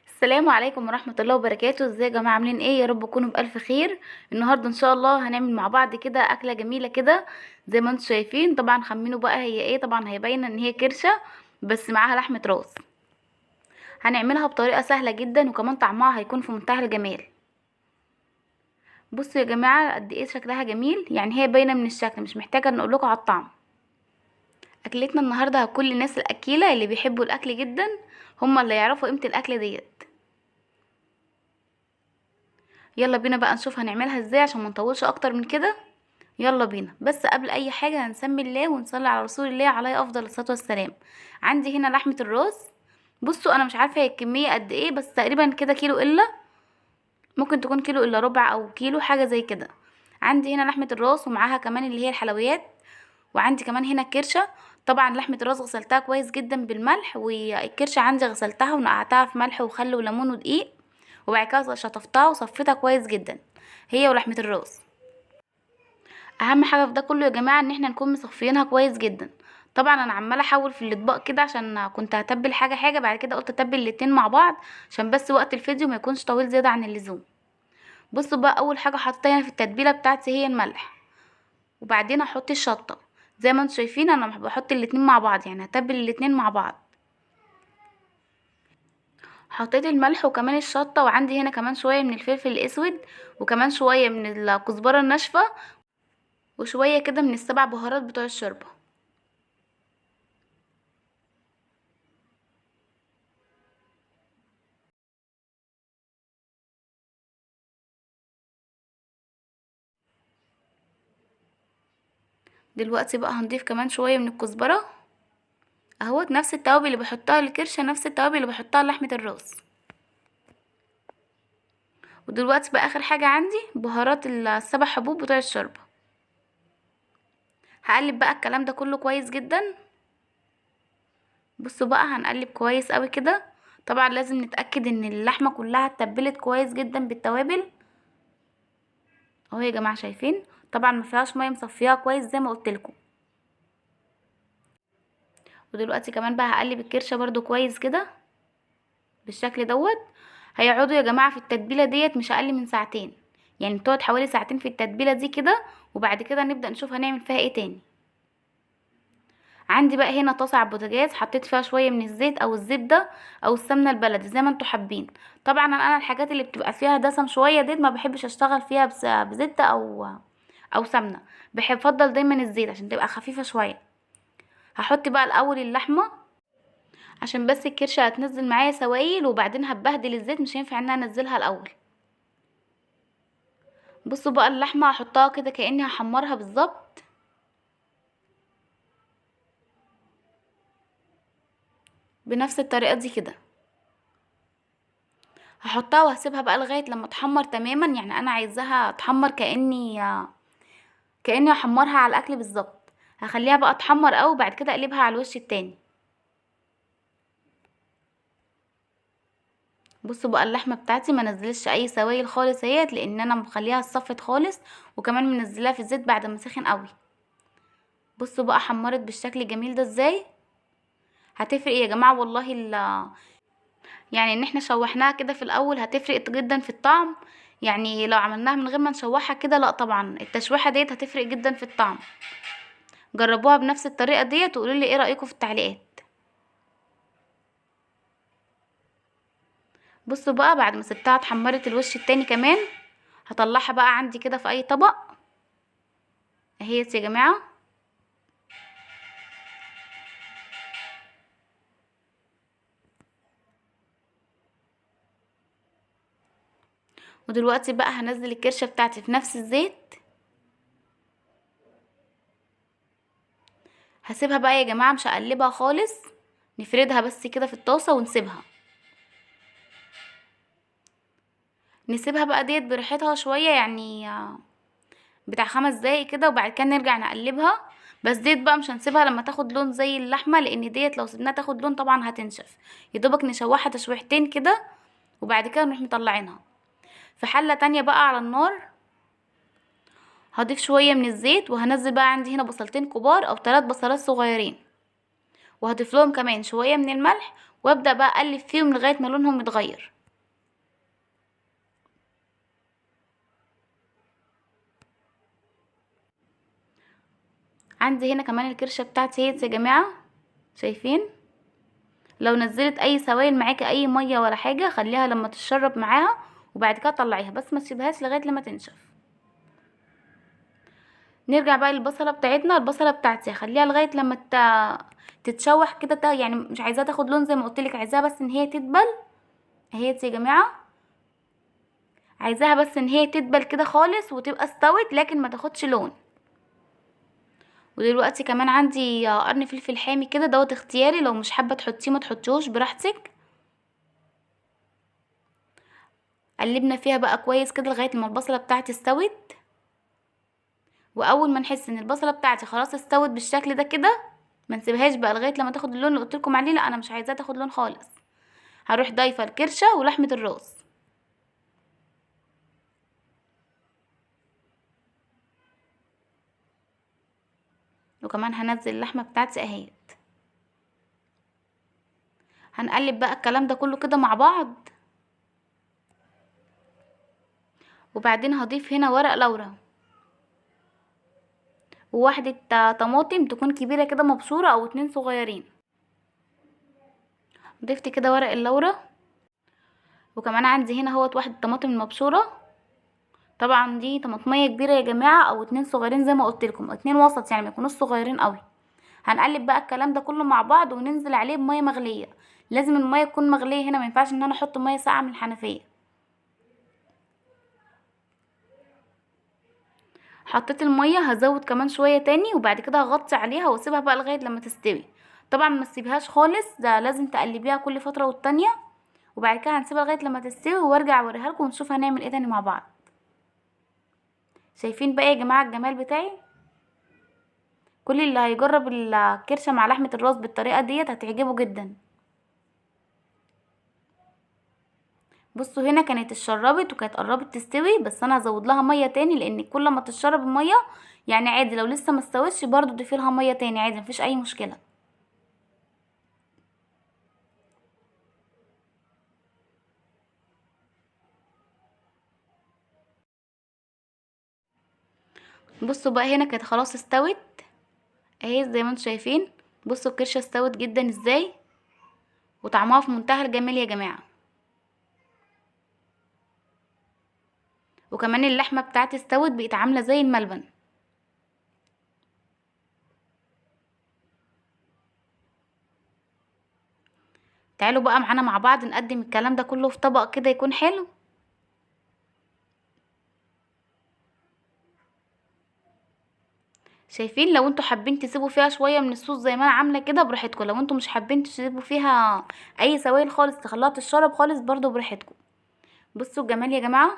السلام عليكم ورحمة الله وبركاته. ازاي يا جماعة، عاملين ايه؟ يا رب تكونوا بألف خير. النهاردة ان شاء الله هنعمل مع بعض كده اكلة جميلة كده زي ما انتم شايفين. طبعا خمنوا بقى هي ايه. طبعا هي باينة ان هي كرشة بس معاها لحمة راس. هنعملها بطريقة سهلة جدا وكمان طعمها هيكون في منتهى الجمال. بصوا يا جماعة قد ايه شكلها جميل، يعني هي باينة من الشكل، مش محتاجة ان اقول لكم على الطعم. اكلتنا النهاردة هتكون للناس الاكيلة اللي بيحبوا الاكل جدا، هم اللي يعرفوا قيمة الاكل ديت. يلا بينا بقى نشوف هنعملها ازاي عشان ما نطولش اكتر من كده. يلا بينا. بس قبل اي حاجة هنسمي الله ونصلي على رسول الله عليه افضل الصلاة والسلام. عندي هنا لحمة الراس. بصوا انا مش عارفة هي الكمية قد ايه، بس تقريبا كده كيلو الا، ممكن تكون كيلو الا ربع او كيلو، حاجة زي كده. عندي هنا لحمة الراس ومعاها كمان اللي هي الحلويات، وعندي كمان هنا الكرشة. طبعا لحمة الراس غسلتها كويس جدا بالملح، والكرشة عندي غسلتها ونقعتها في ملح وخل وليمون ودقيق، وبعد كده شطفتها وصفيتها كويس جدا هي ولحمة الراس. اهم حاجة في ده كله يا جماعة ان احنا نكون مصفيينها كويس جدا. طبعا انا عمالة احول في الاطباق كده عشان كنت هتبل حاجة حاجة، بعد كده قلت اتبل الاتنين مع بعض عشان بس وقت الفيديو ما يكونش طويل زيادة عن اللزوم. بصوا بقى، اول حاجة حطيتها هنا في التتبيلة بتاعتي هي الملح، وبعدين احط الشطة. زي ما انتم شايفين انا بحط الاتنين مع بعض، يعني هتبل الاتنين مع بعض. حطيت الملح وكمان الشطة، وعندي هنا كمان شوية من الفلفل الاسود، وكمان شوية من الكزبرة الناشفة، وشوية كده من السبع بهارات بتوع الشوربة. دلوقتي بقى هنضيف كمان شوية من الكزبرة اهوت. نفس التوابل اللي بحطها للكرشة نفس التوابل اللي بحطها لحمة الراس. ودلوقتي بقى اخر حاجة عندي بهارات السبع حبوب بتوع الشوربة. هقلب بقى الكلام ده كله كويس جدا. بصوا بقى هنقلب كويس قوي كده. طبعا لازم نتأكد ان اللحمة كلها اتبلت كويس جدا بالتوابل اهو يا جماعة، شايفين؟ طبعا ما فيهاش مية، مصفياها كويس زي ما قلت لكم. ودلوقتي كمان بقى هقلب الكرشة برضو كويس كده بالشكل دوت. هيقعدوا يا جماعة في التتبيلة ديت مش اقل من ساعتين، يعني بتقعد حوالي ساعتين في التتبيلة دي كده، وبعد كده نبدأ نشوف هنعمل فيها ايه تاني. عندي بقى هنا طاسة على البوتاجاز حطيت فيها شوية من الزيت او الزبدة او السمنة البلدي زي ما انتوا حابين. طبعا انا الحاجات اللي بتبقى فيها دسم شوية ديت ما بحبش اشتغل فيها بزبدة او سمنة، بحب افضل دايما الزيت عشان تبقى خفيفة شوية. هحط بقى الاول اللحمة عشان بس الكرشة هتنزل معايا سوائل، وبعدين هتبهدل الزيت، مش هينفع ان انا انزلها الاول. بصوا بقى اللحمة هحطها كده كأني هحمرها بالظبط. بنفس الطريقة دي كده هحطها وهسيبها بقى لغاية لما تحمر تماما، يعني انا عايزاها تحمر كأني هحمرها على الاكل بالظبط. هخليها بقى تحمر قوي وبعد كده اقلبها على الوش التاني. بصوا بقى اللحمة بتاعتي ما نزلتش اي سوائل خالص اهيت، لان انا مخليها اتصفت خالص، وكمان منزلاها في الزيت بعد ما سخن قوي. بصوا بقى حمرت بالشكل الجميل ده ازاي. هتفرق يا جماعة والله، يعني ان احنا شوحناها كده في الاول هتفرق جدا في الطعم. يعني لو عملناها من غير ما نشوحها كده لا، طبعا التشويحه ديت هتفرق جدا في الطعم. جربوها بنفس الطريقة ديت وقولوا لي ايه رايكم في التعليقات. بصوا بقى بعد ما سبتها اتحمرت الوش التاني كمان، هطلعها بقى عندي كده في اي طبق اهيت يا جماعة. ودلوقتي بقى هنزل الكرشه بتاعتي في نفس الزيت. هسيبها بقى يا جماعة مش هقلبها خالص، نفردها بس كده في الطاسه ونسيبها، نسيبها بقى ديت براحتها شوية، يعني بتاع 5 دقايق كده، وبعد كده نرجع نقلبها. بس ديت بقى مش هنسيبها لما تاخد لون زي اللحمة، لان ديت لو سيبناها تاخد لون طبعا هتنشف. يا دوبك نشوحها تشويحتين كده وبعد كده نروح مطلعينها. في حله تانية بقى على النار هضيف شوية من الزيت، وهنزل بقى عندي هنا بصلتين كبار او 3 بصلات صغيرين، وهضيف لهم كمان شوية من الملح، وابدا بقى اقلب فيهم لغاية ما لونهم يتغير. عندي هنا كمان الكرشه بتاعتي اهي يا جماعة، شايفين؟ لو نزلت اي سوائل معاكي اي مية ولا حاجة خليها لما تتشرب معاها وبعد كده طلعيها، بس ما تسيبهاش لغاية لما تنشف. نرجع بقى للبصله بتاعتنا. البصله بتاعتي خليها لغاية لما تتشوح كده، يعني مش عايزاها تاخد لون زي ما قلت لك، عايزاها بس ان هي تدبل اهي يا جماعة، عايزاها بس ان هي تدبل كده خالص وتبقى استوت، لكن ما تاخدش لون. ودلوقتي كمان عندي قرن فلفل حامي كده، دوت اختياري، لو مش حابة تحطيه ما تحطيهوش براحتك. قلبنا فيها بقى كويس كده لغاية ما البصله بتاعتي استوت. واول ما نحس ان البصله بتاعتي خلاص استوت بالشكل ده كده، ما نسيبهاش بقى لغاية لما تاخد اللون اللي قلت لكم عليه، لا انا مش عايزاها تاخد لون خالص. هروح ضايفه الكرشه ولحمه الراس. وكمان هنزل اللحمة بتاعتي اهيت. هنقلب بقى الكلام ده كله كده مع بعض. وبعدين هضيف هنا ورق لورا وواحدة طماطم تكون كبيرة كده مبشورة او 2 صغيرين. ضفت كده ورق اللورا. وكمان عندي هنا اهوت واحدة طماطم المبشورة، طبعا دي طماطمية كبيرة يا جماعة او 2 صغيرين زي ما قلت لكم، 2 وسط يعني ما يكونوش صغيرين قوي. هنقلب بقى الكلام ده كله مع بعض وننزل عليه بمية مغلية. لازم المية تكون مغلية هنا، ما ينفعش ان انا احط مية ساقعة من الحنفية. حطيت المية، هزود كمان شوية تاني وبعد كده هغطي عليها واسيبها بقى لغاية لما تستوي. طبعا ما تسيبهاش خالص، ده لازم تقلبيها كل فترة والتانية. وبعد كده هنسيبها لغاية لما تستوي وارجع اوريها لكم ونشوف هنعمل ايه تاني مع بعض. شايفين بقى يا جماعة الجمال بتاعي؟ كل اللي هيجرب الكرشة مع لحمة الراس بالطريقة ديت هتعجبه جدا. بصوا هنا كانت اتشربت وكانت قربت تستوي، بس انا هزود لها مية تاني، لان كل ما تتشرب المية يعني عادي لو لسه ما استوتش برضو ضيفي لها مية تاني عادي، مفيش اي مشكلة. بصوا بقى هنا كانت خلاص استوت اهي زي ما انتم شايفين. بصوا الكرشه استوت جدا ازاي، وطعمها في منتهى الجمال يا جماعة. وكمان اللحمة بتاعتي استوت، بقت عامله زي الملبن. تعالوا بقى معانا مع بعض نقدم الكلام ده كله في طبق كده يكون حلو. شايفين؟ لو انتوا حابين تسيبوا فيها شوية من الصوص زي ما انا عامله كده براحتكم، لو انتوا مش حابين تسيبوا فيها اي سوائل خالص تخلوها تتشرب خالص برضو براحتكم. بصوا الجمال يا جماعة.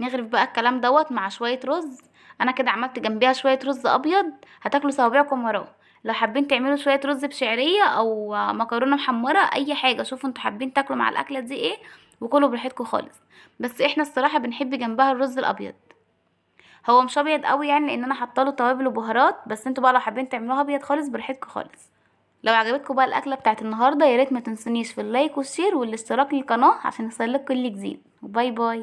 نغرف بقى الكلام دوت مع شوية رز. انا كده عملت جنبيها شوية رز ابيض، هتاكلوا صوابعكم وراه. لو حابين تعملوا شوية رز بشعريه او مكرونه محمرة اي حاجة، شوفوا انتوا حابين تاكلوا مع الاكلة دي ايه وكلوا براحتكم خالص. بس احنا الصراحة بنحب جنبها الرز الابيض. هو مش ابيض قوي يعني لان انا حاطه له توابل وبهارات، بس انتوا بقى لو حابين تعملوها ابيض خالص براحتكم خالص. لو عجبتكم بقى الاكلة بتاعت النهارده يا ريت ما تنسونيش في ال like وال share والاشتراك للقناة عشان يوصلك كل جديد. و bye bye.